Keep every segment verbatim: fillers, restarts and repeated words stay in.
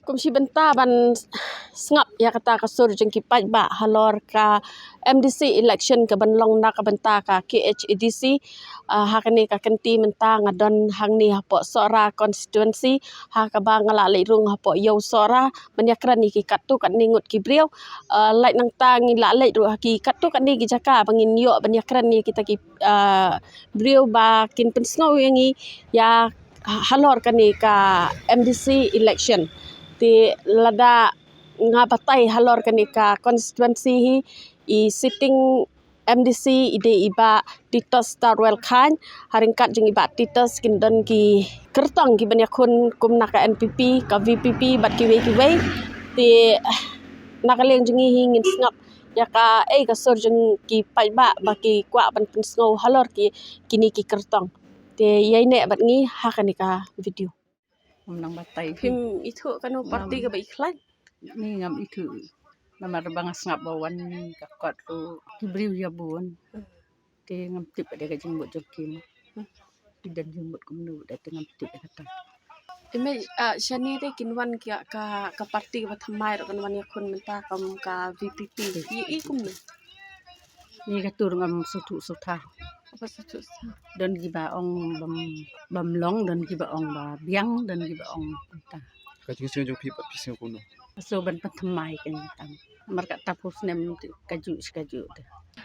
Kum shi bynta ban sngap ïa kata ka sur jong ki paidbah halor ka M D C election ka ban long na ka bynta ka K H A D C, ah, ha kane ka kynti mynta nga don hangne hapoh Sohra constituency, ha kaba nga la leit rung hapoh ïew Sohra ban ïakren ïa ki katto katne ngut ki briew. Ah, lait nangta ngi la leit ruh ha ki katto katne ki jaka ba ngin ïoh ban ïakren ïa kita ki, ah, briew ba kin pynsngew ïa ngi ïa halor kane ka M D C election. Te lada nga batai halor kane ka constituency hi, i sitting M D C i dei i Bah Titos Tarwel Chyne, ha ryngkat jong i Bah Titos kin don ki kyrtong ki ban ïakhun kum na ka N P P, ka V P P bad kiwei kiwei. Te na ka liang jong ngi hi ngin sngap ïa kaei ka sur jong ki paidbah ba ki kwah ban pynsngew halor ki, kine ki kyrtong. Te ïaineh bad ngi ha kane ka video. Ngam nang batai. Phim ithuh kano party kaba i khlaiñ? Ni ngam ithuh. Namar ba nga sngap ba wan ka kot ruh ki briew ïa bun. Te ngam tip ba dei ka jingmut jong ki mo. Ki don jingmut kumno ba dei te ngam tip ïa kata. Te mei, ah, shane te kin wan ki ka, ka party kaba thymmai ruh kan wan ïakhun mynta kum ka V P P. Ïa i kumno? Ni ka tur ngam sngewthuh sngewthuh. Apa sngewthuh sngewthuh? Don kiba ong bym, bym long, don kiba ong ba biang, don kiba ong mynta. Ka jingsngew jong phi pat phi sngew kumno? So ban pynthymmai kein tam. Namar kata phew snem kajuh shi kajuh te.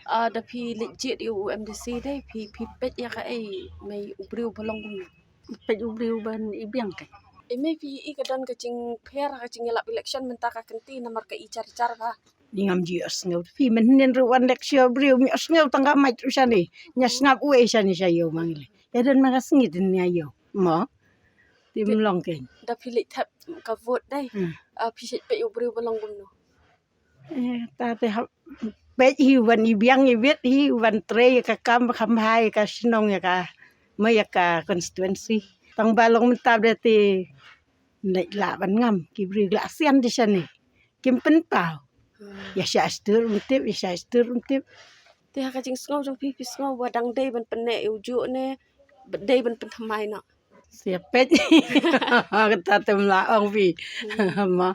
Ah, da phi leit jied ïa u M D C te phi, phi peit ïa kaei mei u briew ba long kumno? Peit u briew ban i biang kein. Ei mei phi i ka don ka jingpher ka jingïalap election mynta ka kynti namar ka i jar jar ba. Ni ngam ju ïohsngew. Phi mynhynnin ruh wan leit sha briew mi ïohsngew tang ka mait ruh shane. Ñia sngap uei shane sha ïew ma ngi lei. Ïa don ma ka sngi te ñia ïew. Mo. Te ym long kein. Da phi leit thep ka vote dei. Hmm. Ah, phi shait peit u briew ba long kumno? Eh, ta te hap peit hi wan i biang i bit hi wan trei ka kam kham bha ïa ka shnong ïa ka ma ïa ka constituency. Tang ba long mynta ba te leit lah ban ngam ki briew lah sian te shane. Kim pynpaw. Hmm. Ïa sha stur um tip, ïa sha stur um tip. Te ha ka jingsngew jong phi phi sngew ba dang dei ban pynneh ïa u juh ne ba dei ban pynthymmai noh? Sia peit. Kata te ym lah ong phi. Hmm. Ma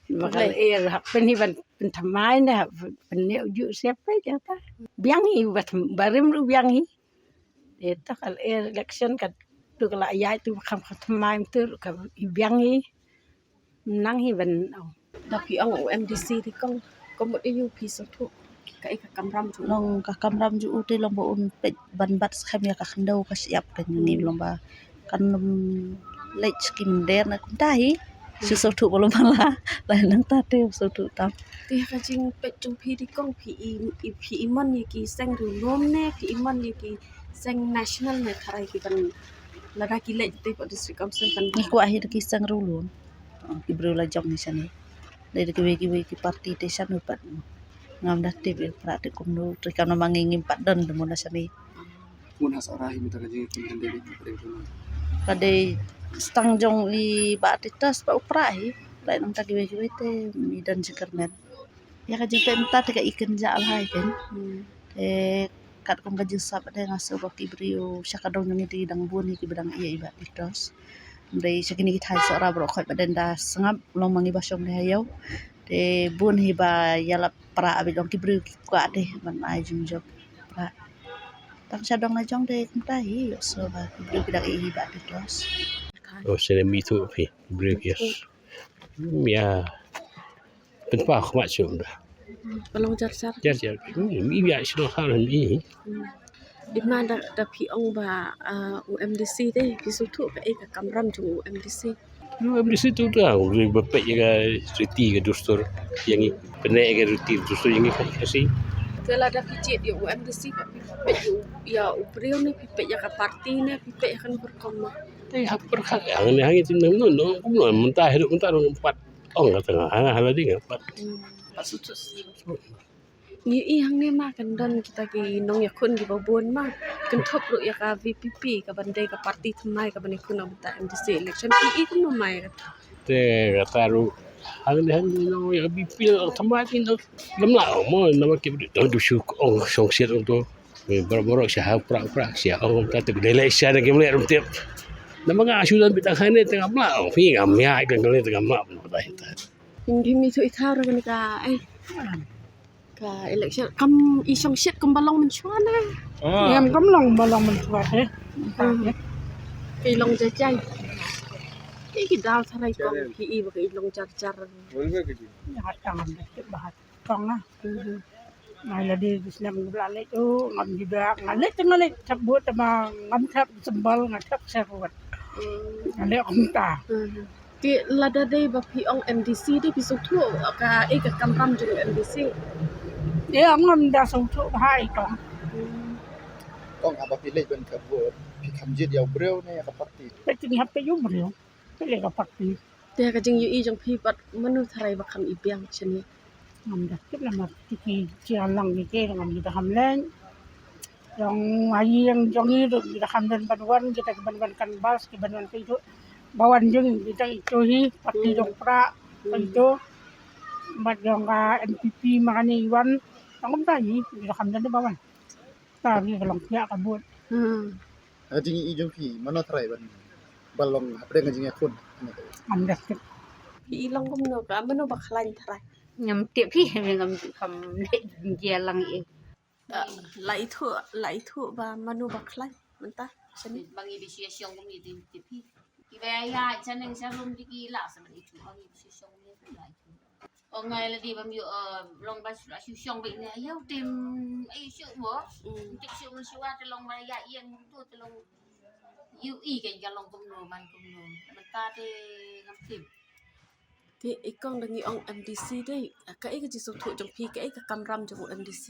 ba ka lyer hap pyn hi ban pynthymmai ne hap pynneh u juh sia peit kata. Biang hi ba them-, barim ruh biang hi. Te to ka lyer election ka tu ka la ïaid tu ba kham kham thymmai mynta ruh ka i biang hi. Nang hi ban ong. Da phi ong u M D C te kong, ka mut ïa u phi sngewthuh kaei ka kamram jong u? Long ka kamram jong u te long ba un peit ban bat skhem ïa ka khyndew ka shyiap ka jong ngi, long ba kan ym leit skim der na kumta hi. Shu sngewthuh ba long ba la, la nangta te sngewthuh tam. Te ka jingpeit jong phi te kong phi i, i phi i mon ïa ki seng riewlum ne phi i mon ïa ki seng national ne tharai ki ban lada ki leit te pat district council kan. Ngi kwah hi da ki seng riewlum. Ki briew la jong hi shane. Dei da kiwei kiwei ki party te shano pat. Ngam da tip ïa u Prah te kumno, te kam namar ngi ngim pat don te muna shane. Ngun ha Sohra hi mynta ka jingïakhun kan dei dei. Ka dei stang jong i Bah Titos bad u Prah hi. Lai nangta kiwei kiwei te i don jingkyrmen. Ïa ka jingpeit mynta te ka i kynjah lhai kein. Hmm. Te katkum ka jingsngap te nga sngew ba ki briew sha ka dong jong ngi te dang bun hi kiba dang ïeit ïa i Bah Titos. Hynrei sha kine ki thaiñ Sohra baroh khoit ba dang da sngap long ma ngi ba shong ne ha ïew. Te bun hi ba ïalap Prah ba long ki briew ki kwah te ban ai jingjop Prah. Tang sha dong la jong te kumta hi ïohsngew ba ki briew ki dang ïeit hi Bah Titos. Oh, sene mi tu phi briew ki. Ïa. Pynpaw khmat shuh da. Ka long jar jar. Jar jar. Hmm, mi ïa shu ha mi. Hmm. Dei ma da, da phi ong ba, ah, u M D C te phi sngewthuh kaei ka kamram jong u M D C? U M D C tu da u ba peit ïa ka riti ka dustur ïa ngi. Pynneh ïa ka riti dustur ïa ngi ka Khasi. Te lada phi jied ïa u M D C ba phi peit ïa u, ïa u briew ne phi peit ïa ka party ne phi peit ïa ka nongkyrkong ma? Te ha pyrkhat ïa ngi hangne hangne te nang no no kumno mynta hi ruh mynta ruh pat. Ong kata nga, ha, ha la ding pat. Hmm. Pat sut sut. Ngi i hangne ma kan don kita ki nongïakhun kiba bun ma. Kynthup ruh ïa ka V P P kaban dei ka party thymmai kaban ïakhun ha bynta M D C election. Ki i kumno ma ïa kata? Te kata ruh hangne hangne nong ïa ka V P P nong thymmai ki nong lem la mo namar ki dang du shu ong song siat ong to. Baroh baroh sha ha Prah Prah sha ong ta te dei leh sha na kim leh rum tip. Namar nga shu don beit tang hangne tang amla, phi ngam ïa kan kane tang amla phi batai ta. Phi phi mi tu i thar kan ka ai. Ka election kam i shong shit kam ba long mynshuwa na. Ngam kam long ba long mynshuwa te. Ki long jajai. Ki ki daw tharai kong ki i ba ki long jar jar. Ïa tang am da kit ba hat kong na. Ngai la di snam ngi bla leh tu ngam ju da ngai leh tu ngai leh thap vote ma ngam thap symbol ngai thap serwat. Ngai leh kumta. Te lada dei ba phi ong M D C dei phi sngewthuh ka ei ka kamram jong M D C. Te ong ngam da sngewthuh bha i kong. Kong haba phi leit ban thap vote phi kham jied ïa u briew ne ïa ka party? Phi hap peit ïa u briew. Phi leit ka party. Te ka jingïohi jong phi bad mano tharai ba kham i biang shane? Ngam da tip namar ki ki jia lang ki ki ngam da kham leng. Jong ha ïing jong i ruh ki da kham don ban wan kita ki ban wan canvass ki ban wan ka itu. Ba wan jong i kita itu hi party jong pra ka itu. Bad jong ka N P P ma kane i wan. Jong kumta hi ki da kham don ba wan. Ta ki ka long pia ka vote. Ha ka jingïohi jong phi mano tharai ban ba long hapdeng ka jingïakhun? Ngam da tip. Phi i long kumno ka mano ba khlaiñ tharai? Ngam tip phi ngam kham leh jia lang i. La ithuh la ithuh ba mano ba khlaiñ mynta shane? Ba ngi bi shu ïa shong kum ngi dei tip hi. Kiba ïa ïa chaneng sharum di ki la sa ban ithuh ba ngi bi shu ïa shong kum ngi la ithuh. Ong ngai la di bam ïoh long ba shu la shu shong ba ine ïa u tim ai shu mo. Tik shu mun shu wa te long ba ïa ïeng tu te long. Ïohi ka long kumno man kumno mynta te ngam tip. Te i kong da ngi ong M D C dei ka ei ka jingsngewthuh jong phi ka ei ka kamram jong u M D C?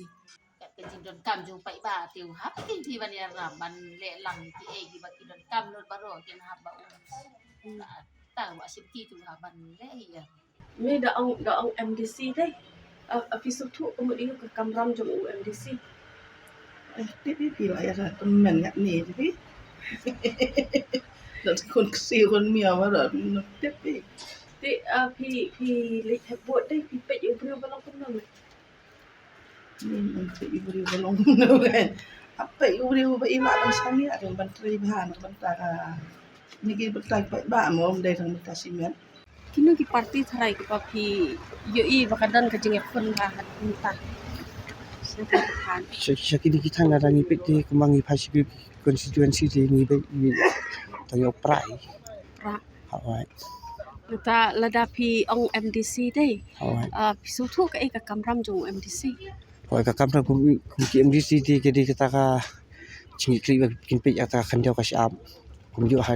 Ka jingdonkam jong u paidbah te u hap ki phi ban ïarap ban leh lang ki ei kiba ki donkam lut baroh kin hap ba u ta wa shim ki tu hap ban leh ïa. Me da ong da ong M D C dei. Phi sngewthuh ka mut ïa ka kamram jong u M D C? Eh, tip phi la ïa ka kmen ïa ni phi. Dot khun ksi khun mia baroh tip phi. Te phi phi leit thep vote dei phi peit ïa u briew ba long kumno? Ni nang peit ïa u briew ba long kumno. Hap peit ïa u briew ba i la ban sani ïa ban trei bha na ban ta ka ni ki ban ta ba ba mo dei tang ban ta simen. Kino ki party tharai kiba phi ïohi ba ka don ka jingïakhun bha ha mynta? Sha sha kine ki thaiñ lada ngi peit te kumba ngi phai sha ki constituency te ngi peit ngi tang ïoh pra. Pra. Hawai. Mynta lada phi ong M D C dei. Hawai. Phi sngewthuh kaei ka kamram jong u M D C? Hawai ka kamram kum kum ki M D C te ka dei kata ka jingïatreiñ ba kin peit ïa kata ka khyndew ka shyiap. Kumjuh ha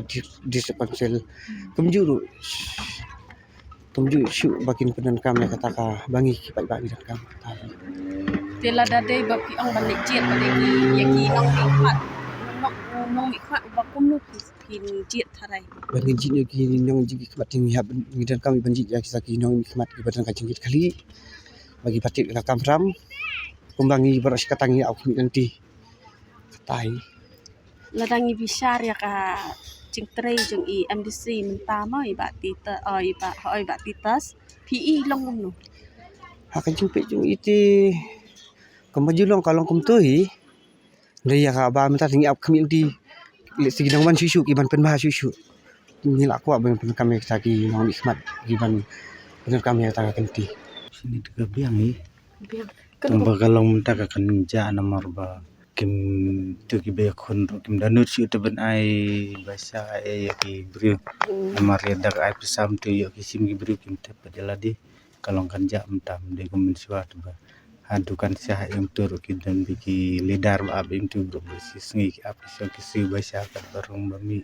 district council kumjuh ruh kumjuh shuh ba kin pyndonkam ïa kata kaba ngi ki paidbah ngi donkam. Te lada dei ba phi ong ban leit jied ba dei ki ïa ki nongmihkhmat, nongmihkhmat ba kumno phi phin jied tharai? Ban ngin jied ïa ki nongmihkhmat te ngi hap ngi donkam ban jied ïa kita ki nongmihkhmat kiba don ka jingkit khlieh ba ki pateng ka kamram kumba ngi baroh shi katta ngi ap khmih lynti. Katai. Lada ngi bishar ïa ka jingtrei jong i M D C mynta mo i Bah Titus, o i Bah, o i Bah Titus, phi i long kumno? Ha ka jingpeit jong i te kumba ju long ka long kumto hi. Dei ïa kaba mynta te ngi ap khmih lynti. Lehse ki nang wan shuh shuh ki ban pynbha shuh shuh. Ngi la kwah ban pyndonkam ïa kita ki nongmihkhmat ki ban pyndonkam ïa kita ki lynti. Sini te ka biang hi. Biang. Tang ba ka long mynta ka kynja namar ba kim tu kiba ïakhun ruh kim da nud shuh te ban ai ba sha ai ïa ki briew. Namar ïa da ka ai pisa mynta ïoh ki shim ki briew kim tep pat ïa lade. Ka long kynja mynta ym dei kum mynshuwa te ba ha dukan sha ha ïing tu ruh ki don bad ki leader ba ap ïing tu ruh ba shi sngi ki ap ki shong ki siew ba sha kat ba rung ba mih.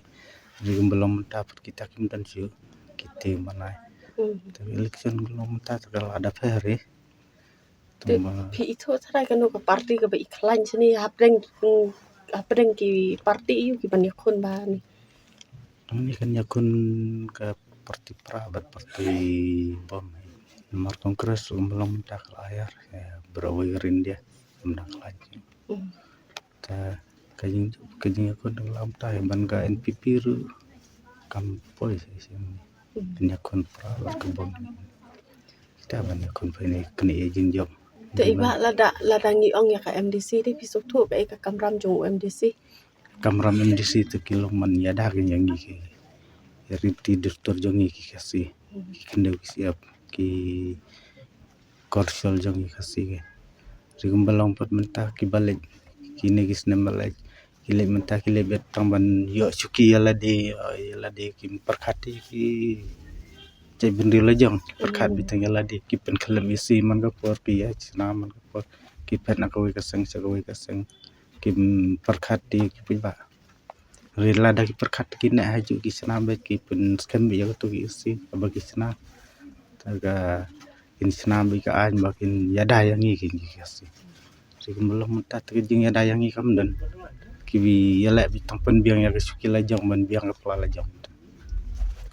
Dei kum ba long mynta pat kita kim don shuh ki tei ban ai. Te election ka long mynta te ka la da pher hi. Te phi ithuh tharai kano ka party kaba i khlaiñ shane hapdeng, hapdeng ki party ïa ki ban ïakhun bha ne? Ngi kan ïakhun ka party pra bad party bom. Namar Congress um long mynta ka la ïar, eh, baroh wei ka India um dang khlaiñ. Te ka jing, ka jingïakhun dang lam tai ban ka N P P ruh kam poi shisha. Kan ïakhun pra bad ka bom. Kita ban ïakhun pynïaid kane ïa jingjop. Te i Bah lada, lada ngi ong ïa ka M D C dei phi sngewthuh kaei ka kamram jong u M D C? kamram M D C te ki long ban ïada ki ïa ngi ki, ïa riti dustur jong ngi ki Khasi, ki khyndew ki shyiap, ki culture jong ngi Khasi ki. Te kumba long pat mynta kiba leit, kine ki snem ba leit, ki leit mynta ki leit beit tang ban ïoh shuki ïa lade, ïa lade kim pyrkhat ïa ki jaitbynriew la jong, ki pyrkhat beit tang ïa lade, ki pynkhlem ïa shi man ka por, ki ïa shna man ka por, ki phet na kawei ka seng sha kawei ka seng, kim pyrkhat ïa ki paidbah. Hynrei lada ki pyrkhat ki neh ha ju ki shna beit, ki pynskhem beit ïa kato ki ïa shi kaba ki shna. Te ka kin shna beit ka aiñ ba kin ïada ïa ngi ki ngi ki Khasi. Te kumba long mynta te ka jingïada ïa ngi kam don. Ki ïaleh beit tang pynbiang ïa ka shuki la jong ban biang ka pla la jong.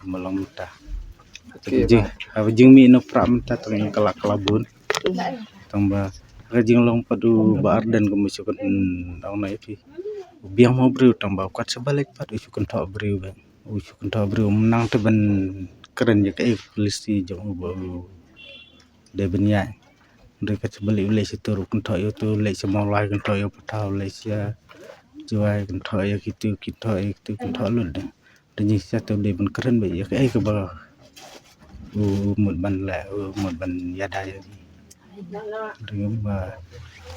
Kumba long mynta. Te ka jing, haba jingmih na pra mynta tang ïa ka la ka la bun. Tang ba ka jinglong pat u Bah Ardent kumba shu kan ong na ïa phi. U biang ma u briew tang ba u kat sa ba leit pat u shu kynthoh briew beit. U shu kynthoh briew, um nang te ban kren ïa kaei ka polisi jong u ba u dei ban ïaid. Hynrei kat sa ba leit u leit sha tur u kynthoh ïa uto, u leit sha Mawlai kynthoh ïa u Pathaw, u leit sha Jowai kynthoh ïa kitu, kynthoh ïa kitu, kynthoh lut de. Te jingshisha te u dei ban kren beit ïa kaei kaba u mut ban leh, u mut ban ïada ïa ngi. Hynrei ba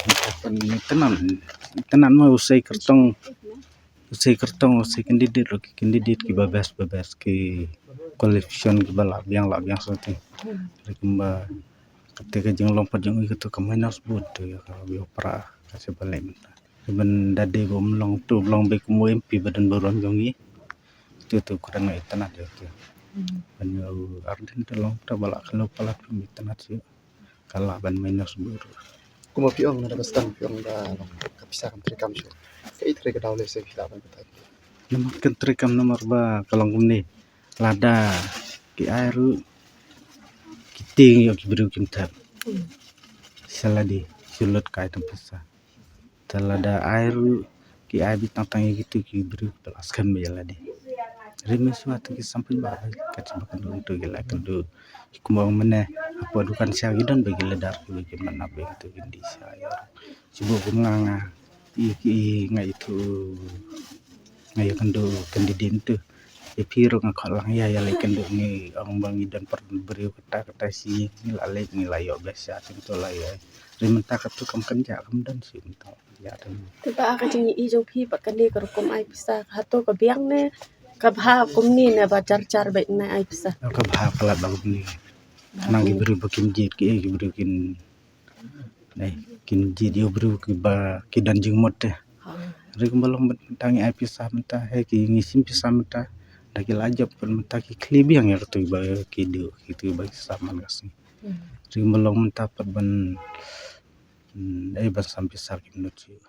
itynnad, itynnad ma u sei kyrtong, u sei kyrtong, u sei candidate ruh, ki candidate kiba best ba best, ki qualification kiba lah biang lah biang shuh te. Hynrei kumba kata ka jinglong pat jong ngi kato ka minus vote te ïa ka Mawlai pra ka sa ba leit mynta. Ban da dei ba um long te u long beit kum u M P ba don burom jong ngi. Te te u kren nga itynnad ïa te. Ban ïa u Ardent te long te ba lah ka long palat kum itynnad shuh. Ka lah ban minus vote. Kumba phi ong na ka sdang phi ong da long ka pisa kam treikam shuh. Kaei tre ka daw lehse phi lah ban batai. Namar kan treikam namar ba ka long kumne. Lada ki ai ruh ki tieng ïa ki briew kim thep. Sha lade shu lut kai tang pisa. Te lada ai ruh ki ai beit tang tang ïa kitu ki briew kiba la skhem beit ïa lade. Hynrei mynshuwa te ki samphang ba kat ba kynduh kynduh ki la kynduh. Kumba ong mynne hapoh dukan sha ki don beit ki leader kiba ki map beit kitu kin dih sha ïa. Shu buh kum nga nga i ki nga ithuh nga ïakynduh candidate tu. Ïa phi ruh nga khot lang ïa ïa leit kynduh ngi ong ba ngi don pat briew kata kata shi ngi la leit ngi la ïoh best sha teng to la ïa. Hynrei mynta katu kam kynjah kam don shi mynta. Te ba ka jingïohi jong phi ba kane ka rukom ai pisa hato ka biang ne ka bha kumne ne ba jar jar beit ne ai pisa. Ka bha palat ba kumne. Nang ki briew ba kim jied ki, eh, ki briew kin, eh, kin jied ïa u briew kiba ki don jingmut te. Hynrei kumba long mynta ngi ai pisa mynta, eh, ki ngi shim pisa mynta. Da ki la jop pat mynta ki khlieh biang ïa katu ba ki duh, kitu ba ki sam man ka sngi. Hynrei kumba long mynta pat ban, mm, eh, ban sam pisa kim nud shuh.